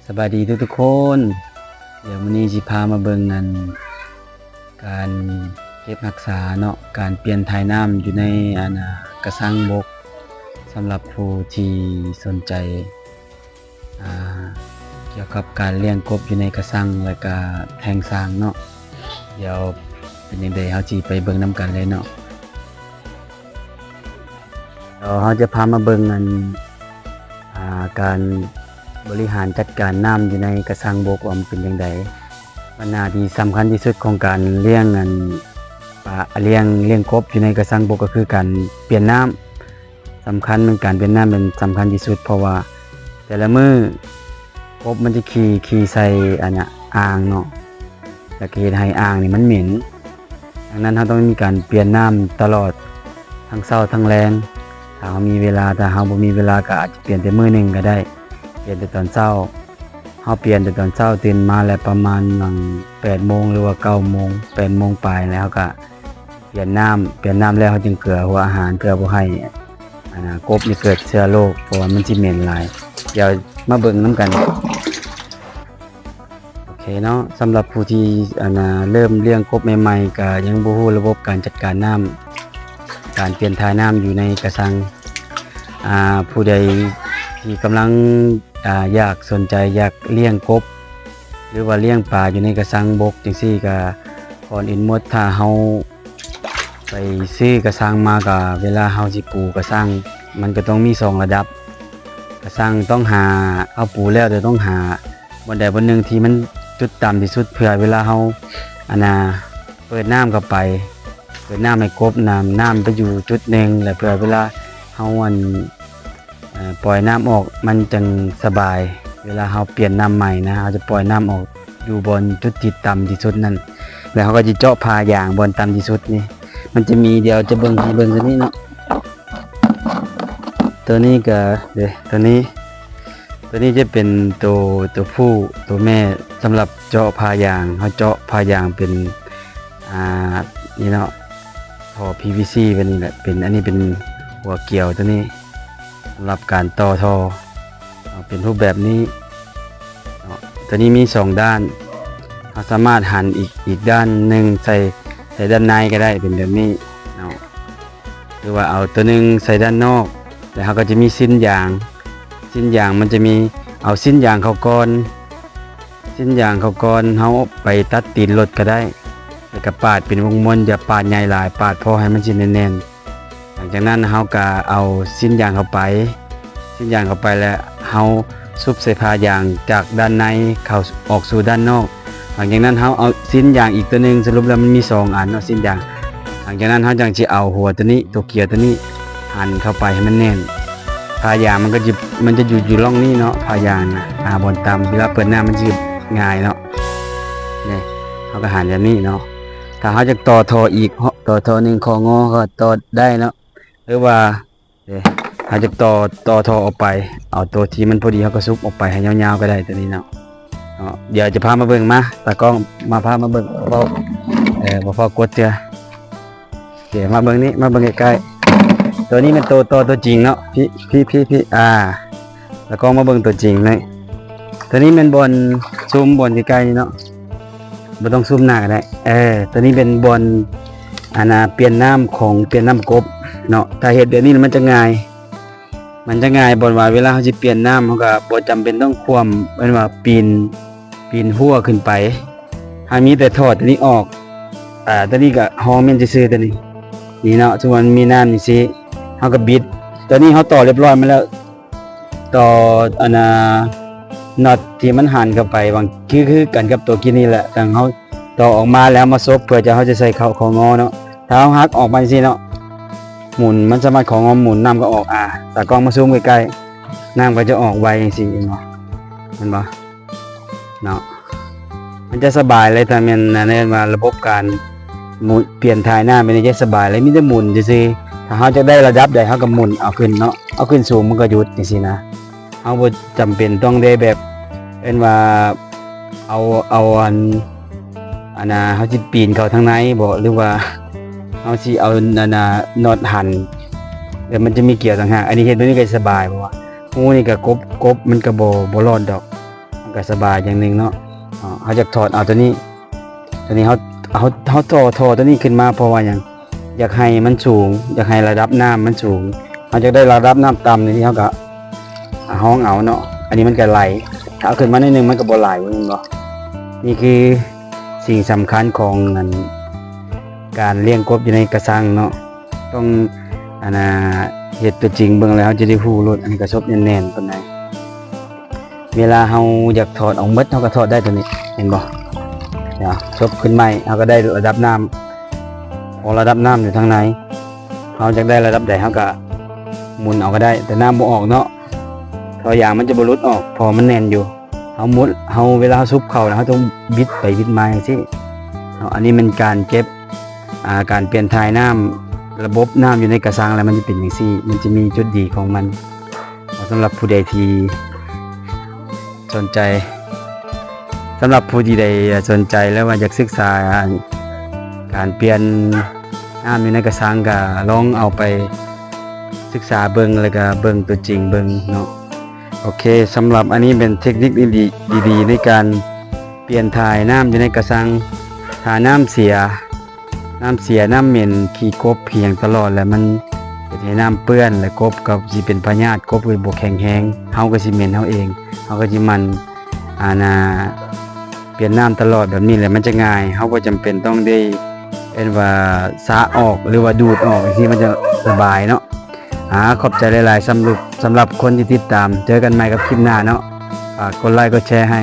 ສະບາຍດີທຸກໆຄົນ. ດຽວມື້ນີ້ຊິພາມາເບິ່ງອັນ ການເກັບຮັກສາເນາະ, ການປ່ຽນຖ່າຍນ້ຳຢູ່ໃນອັນ ອາ ກະຊັງບົກ ສຳລັບຜູ້ທີ່ສົນໃຈ ອາ ກ່ຽວກັບການລ້ຽງກົບຢູ່ໃນກະຊັງ ແລະກະແທງສາງເນາະ. ດຽວເປັນຈັ່ງໃດ ເຮົາຊິໄປເບິ່ງນຳກັນເລີຍເນາະ. ດຽວເຮົາຈະພາມາເບິ່ງອັນ ອາ ການບໍລິຫານຈັດການນ້ຳຢູ່ໃນກະຊັງບົກວ່າມັນເປັນຈັ່ງໃດ. ບັນຫາທີ່ສຳຄັນທີ່ສຸດຂອງການລ້ຽງອັນ ປາ ລ້ຽງ ລ້ຽງກົບຢູ່ໃນກະຊັງບົກ ກໍຄືການປ່ຽນນ້ຳ. ສຳຄັນແມ່ນການປ່ຽນນ້ຳແມ່ນສຳຄັນທີ່ສຸດ ເພາະວ່າແຕ່ລະມື້ກົບມັນຈະຂີ້ ຂີ້ໃສ່ອັນນ່າ ອ່າງເນາະ ແລ້ວກໍເຮັດໃຫ້ອ່າງນີ້ມັນເໝັນ. ດັ່ງນັ້ນເຮົາຕ້ອງມີການປ່ຽນນ້ຳຕະຫຼອດ ທັງເຊົ້າທັງແລງ ຖ້າເຮົາມີເວລາ. ຖ້າເຮົາບໍ່ມີເວລາກໍອາດຈະປ່ຽນແຕ່ມື້ໜຶ່ງກໍໄດ້, ປ່ຽນແຕ່ຕອນເຊົ້າ. ເຮົາປ່ຽນແຕ່ຕອນເຊົ້າ ຕື່ນມາແລ້ວປະມານຫວ່າງແປດໂມງ ຫຼືວ່າເກົ້າໂມງ ແປດໂມງປາຍ ແລ້ວເຮົາກໍປ່ຽນນ້ຳ, ປ່ຽນນ້ຳແລ້ວເຮົາຈຶ່ງເກືອຫົວອາຫານ ເພື່ອບໍ່ໃຫ້ອັນນ່າ ກົບນີ້ເກີດເຊື້ອໂລກ ເພາະວ່າມັນຊິເໝັນຫຼາຍ. ດຽວມາເບິ່ງນຳກັນ. ໂອເຄເນາະ, ສຳລັບຜູ້ທີ່ອັນນ່າ ເລີ່ມລ້ຽງກົບໃໝ່ໆ ກໍຍັງບໍ່ຮູ້ລະບົບການຈັດການນ້ຳ ການປ່ຽນຖ່າຍນ້ຳຢູ່ໃນກະຊັງ. ອາ ຜູ້ໃດທີ່ກຳລັງ ອາ ຢາກສົນໃຈຢາກລ້ຽງກົບ ຫຼືວ່າລ້ຽງປາຢູ່ໃນກະຊັງບົກຈັ່ງຊີ້ ກະກ່ອນອື່ນໝົດ ຖ້າເຮົາໄປຊື້ກະຊັງມາ ກະເວລາເຮົາຊິປູກະຊັງ ມັນກໍຕ້ອງມີສອງລະດັບ. ກະຊັງຕ້ອງຫາ ເຮົາປູແລ້ວ ແຕ່ຕ້ອງຫາບ່ອນໃດບ່ອນໜຶ່ງທີ່ມັນຈຸດຕ່ຳທີ່ສຸດ ເພື່ອເວລາເຮົາ ອັນນ່າ ເປີດນ້ຳເຂົ້າໄປ ເປີດນ້ຳໃຫ້ກົບ ນ້ຳ ນ້ຳໄປຢູ່ຈຸດໜຶ່ງ ແລ້ວເພື່ອເວລາເຮົາອັນ ເອີ ປ່ອຍນ້ຳອອກ ມັນຈັ່ງສະບາຍ ເວລາເຮົາປ່ຽນນ້ຳໃໝ່ນະ. ເຮົາຈະປ່ອຍນ້ຳອອກຢູ່ບ່ອນຈຸດທີ່ຕ່ຳທີ່ສຸດນັ້ນ ແລ້ວເຮົາກໍຈະເຈາະຜ້າຢາງບ່ອນຕ່ຳທີ່ສຸດນີ້ ມັນຈະມີ ດຽວຈະເບິ່ງ ໃຫ້ເບິ່ງໂຕນີ້ເນາະ. ໂຕນີ້ກໍ ເດ້ ໂຕນີ້ ໂຕນີ້ຈະເປັນໂຕ ໂຕຜູ້ ໂຕແມ່ ສຳລັບເຈາະຜ້າຢາງ. ເຮົາເຈາະຜ້າຢາງເປັນ ອ່າ ນີ້ເນາະ ທໍ່ ພີວີຊີ ແບບນີ້ແຫຼະ. ເປັນ ອັນນີ້ເປັນຫົວກຽວໂຕນີ້ ສຳລັບການຕໍ່ທໍ່ ເປັນຮູບແບບນີ້ເນາະ. ໂຕນີ້ມີສອງດ້ານ ເຮົາສາມາດຫັນອີກ ອີກດ້ານໜຶ່ງໃສ່ ໃສ່ດ້ານໃນກໍໄດ້ ເປັນແບບນີ້ເນາະ. ຫຼືວ່າເອົາໂຕໜຶ່ງໃສ່ດ້ານນອກ ແລ້ວເຮົາກໍຈະມີຊີ້ນຢາງ. ຊີ້ນຢາງມັນຈະມີ ເອົາຊີ້ນຢາງເຂົ້າກ່ອນ ຊີ້ນຢາງເຂົ້າກ່ອນ ເຮົາໄປຕັດຕີນລົດກໍໄດ້ ແລ້ວກໍປາດເປັນວົງມ້ວນ ຢ່າປາດໃຫຍ່ຫຼາຍ ປາດພໍໃຫ້ມັນຊິແໜ້ນໆ. ຫຼັງຈາກນັ້ນເຮົາກໍເອົາຊີ້ນຢາງເຂົ້າໄປ ຊີ້ນຢາງເຂົ້າໄປ ແລ້ວເຮົາຊຸບໃສ່ຜ້າຢາງຈາກດ້ານໃນເຂົ້າ ອອກສູ່ດ້ານນອກ. ຫຼັງຈາກນັ້ນເຮົາເອົາຊີ້ນຢາງອີກໂຕໜຶ່ງ ສະຫຼຸບແລ້ວມັນມີສອງອັນເນາະ ຊີ້ນຢາງ. ຫຼັງຈາກນັ້ນເຮົາຈັ່ງຊິເອົາຫົວໂຕນີ້ ໂຕກຽວໂຕນີ້ຫັນເຂົ້າໄປໃຫ້ມັນແໜ້ນ. ຜ້າຢາງມັນກໍຈະ ມັນຈະຢູ່ ຢູ່ຮ່ອງນີ້ເນາະ ຜ້າຢາງນະ ອາ ບ່ອນຕ່ຳ ເວລາເປີດນ້ຳມັນຊິງ່າຍເນາະ. ນີ້ ເຮົາກໍຫັນແບບນີ້ເນາະ. ຖ້າເຮົາຢາກຕໍ່ທໍ່ອີກ ຕໍ່ທໍ່ໜຶ່ງ ຂໍ້ງໍ ກໍຕໍ່ໄດ້ເນາະ ຫຼືວ່າ ເດ້ ເຮົາຈະຕໍ່ ຕໍ່ທໍ່ອອກໄປ ເອົາໂຕທີ່ມັນພໍດີ ເຮົາກໍຊຸບອອກໄປໃຫ້ຍາວໆກໍໄດ້ ໂຕນີ້ເນາະ. ເນາະ ດຽວຈະພາມາເບິ່ງ ມາ ຕາກ້ອງ ມາ ພາມາເບິ່ງ ເວົ້າ ເອີ ບໍ່ພໍກົດເທື່ອ. ໂອເຄ ມາເບິ່ງນີ້ ມາເບິ່ງໃກ້ໆ ໂຕນີ້ແມ່ນໂຕ ຕໍ່ຕົວຈິງເນາະ. ພີ້ ພີ້ ພີ້ ອາ ຕາກ້ອງມາເບິ່ງຕົວຈິງເລີຍ. ໂຕນີ້ແມ່ນບ່ອນ ຊູມບ່ອນໃກ້ໆນີ້ເນາະ. ບໍ່ຕ້ອງຊູມໜ້າກໍໄດ້. ເອີ ໂຕນີ້ເປັນບ່ອນ ອັນນ່າ ປ່ຽນນ້ຳຂອງ ປ່ຽນນ້ຳກົບເນາະ. ຖ້າເຮັດແບບນີ້ມັນຈະງ່າຍ ມັນຈະງ່າຍ ບ່ອນວ່າເວລາເຮົາຊິປ່ຽນນ້ຳ ເຮົາກໍບໍ່ຈຳເປັນຕ້ອງຂວ້ຳ ເອີ້ນວ່າປີນ ປີນຮົ້ວຂຶ້ນໄປ. ເຮົາມີແຕ່ຖອດໂຕນີ້ອອກ ອາ ໂຕນີ້ກໍຮອງແມ່ນຊື່ໆ ໂຕນີ້ ນີ້ເນາະ. ສົມມຸດມັນມີນ້ຳນີ້ຊີ້ ເຮົາກໍບິດ ໂຕນີ້ເຮົາຕໍ່ລຽບຮ້ອຍມາແລ້ວ. ຕໍ່ອັນນ່າ ນັອດທີ່ມັນຫັນເຂົ້າໄປ ຫວ່າງ ຄື ຄືກັນກັບຕົວກີ້ນີ້ແຫຼະ. ທາງເຮົາຕໍ່ອອກມາແລ້ວມາສົບ ເພື່ອຈະ ເຮົາຈະໃສ່ເຂົ້າ ເຂົ້າງໍເນາະ. ຖ້າເຮົາຫັກອອກມາຈັ່ງຊີ້ເນາະ ໝູນ ມັນສາມາດເຂົ້າງໍໝູນ ນ້ຳກໍອອກ. ອາ ຕາກ້ອງມາຊູມໃກ້ໆ ນ້ຳກໍຈະອອກໄວຈັ່ງຊີ້ ເຫັນບໍ່ ເຫັນບໍ່ເນາະ. ມັນຈະສະບາຍເລີຍ ຖ້າແມ່ນ ອັນນັ້ນວ່າລະບົບການໝູນ ປ່ຽນຖ່າຍນ້ຳແບບນີ້ຈະສະບາຍເລີຍ ມີແຕ່ໝູນຊື່ໆ. ຖ້າເຮົາຈະໄດ້ລະດັບໃດ ເຮົາກໍໝູນເອົາຂຶ້ນເນາະ ເອົາຂຶ້ນສູງມັນກໍຢຸດຈັ່ງຊີ້ນະ. ເຮົາບໍ່ຈຳເປັນຕ້ອງໄດ້ແບບ ເອີ້ນວ່າ ເອົາ ເອົາອັນ ອັນນ່າ ເຮົາຊິປີນເຂົ້າທາງໃນບໍ ຫຼືວ່າເຮົາຊິເອົາອັນນ່າ ນັອດຫັນ ແລ້ວມັນຈະມີກຽວຕ່າງຫາກ. ອັນນີ້ເຮັດແບບນີ້ກໍສະບາຍ ເພາະວ່າຮູນີ້ກໍກົບ ກົບມັນກໍບໍ່ ບໍ່ລອດດອກ. ກໍສະບາຍຢ່າງໜຶ່ງເນາະ. ເຮົາຢາກຖອດເອົາຕົວນີ້ ຕົວນີ້ເຮົາ ເຮົາ ເຮົາຕໍ່ທໍ່ຕົວນີ້ຂຶ້ນມາ ເພາະວ່າຫຍັງ? ຢາກໃຫ້ມັນສູງ ຢາກໃຫ້ລະດັບນ້ຳມັນສູງ. ເຮົາຢາກໄດ້ລະດັບນ້ຳຕ່ຳນີ້ ເຮົາກໍຮ່ອງເອົາເນາະ. ອັນນີ້ມັນກໍໄຫຼ ຖ້າເອົາຂຶ້ນມາໜ້ອຍໜຶ່ງມັນກໍບໍ່ໄຫຼ ແມ່ນບໍ່? ນີ້ຄືສິ່ງສຳຄັນຂອງອັນ ການລ້ຽງກົບຢູ່ໃນກະຊັງເນາະ. ຕ້ອງ ອັນນ່າ ເຮັດຕົວຈິງເບິ່ງແລ້ວເຮົາຈະໄດ້ຮູ້ໂລດ. ອັນນີ້ກໍສົບແໜ້ນໆປານໃດ. ເວລາເຮົາຢາກຖອດອອກໝົດ ເຮົາກໍຖອດໄດ້ຕົວນີ້ ເຫັນບໍ່? ເນາະ ສົບຂຶ້ນໃໝ່ ເຮົາກໍໄດ້ລະດັບນ້ຳ. ພໍລະດັບນ້ຳຢູ່ທາງໃນ ເຮົາຢາກໄດ້ລະດັບໃດ ເຮົາກໍໝູນເອົາກໍໄດ້ ແຕ່ນ້ຳບໍ່ອອກເນາະ. ທໍ່ຢາງມັນຈະບໍ່ຫຼຸດອອກ ເພາະມັນແໜ້ນຢູ່. ເຮົາໝູນ ເຮົາ ເວລາເຮົາສູບເຂົ້າ ເຮົາຕ້ອງບິດໄປບິດມາຈັ່ງຊີ້ເນາະ. ອັນນີ້ແມ່ນການເກັບ ອ່າ ການປ່ຽນຖ່າຍນ້ຳ ລະບົບນ້ຳຢູ່ໃນກະຊັງ ແລ້ວມັນຈະເປັນຈັ່ງຊີ້ ມັນຈະມີຈຸດດີຂອງມັນ. ສຳລັບຜູ້ໃດທີ່ສົນໃຈ ສຳລັບຜູ້ທີ່ໃດສົນໃຈ ຫຼືວ່າຢາກສຶກສາການປ່ຽນນ້ຳຢູ່ໃນກະຊັງ ກໍລອງເອົາໄປສຶກສາເບິ່ງ ແລ້ວກໍເບິ່ງຕົວຈິງເບິ່ງເນາະ. ໂອເຄ ສຳລັບອັນນີ້ເປັນເທັກນິກດີໆ ດີໆ ໃນການປ່ຽນຖ່າຍນ້ຳຢູ່ໃນກະຊັງ. ຖ້ານ້ຳເສຍ ນ້ຳເສຍ ນ້ຳເໝັນ ຂີ້ກົບ ຂີ້ຫຍັງຕະຫຼອດ ແລ້ວມັນເຮັດໃຫ້ນ້ຳເປື້ອນ ແລ້ວກົບກໍຊິເປັນພະຍາດ ກົບກໍບໍ່ແຂງແຮງ ເຮົາກໍຊິເໝັນເຮົາເອງ. ເຮົາກໍຊິໝັ່ນ ອັນນ່າ ປ່ຽນນ້ຳຕະຫຼອດແບບນີ້ແຫຼະ ມັນຈະງ່າຍ ເຮົາບໍ່ຈຳເປັນຕ້ອງໄດ້ ເອີ້ນວ່າ ສະອອກ ຫຼືວ່າດູດອອກຈັ່ງຊີ້ ມັນຈະສະບາຍເນາະ. ອາ ຂອບໃຈຫຼາຍໆ ສຳລັບ ສຳລັບຄົນທີ່ຕິດຕາມ. ເຈີກັນໃໝ່ກັບຄລິບໜ້າເນາະ. ຝາກກົດໄລກົດແຊໃຫ້.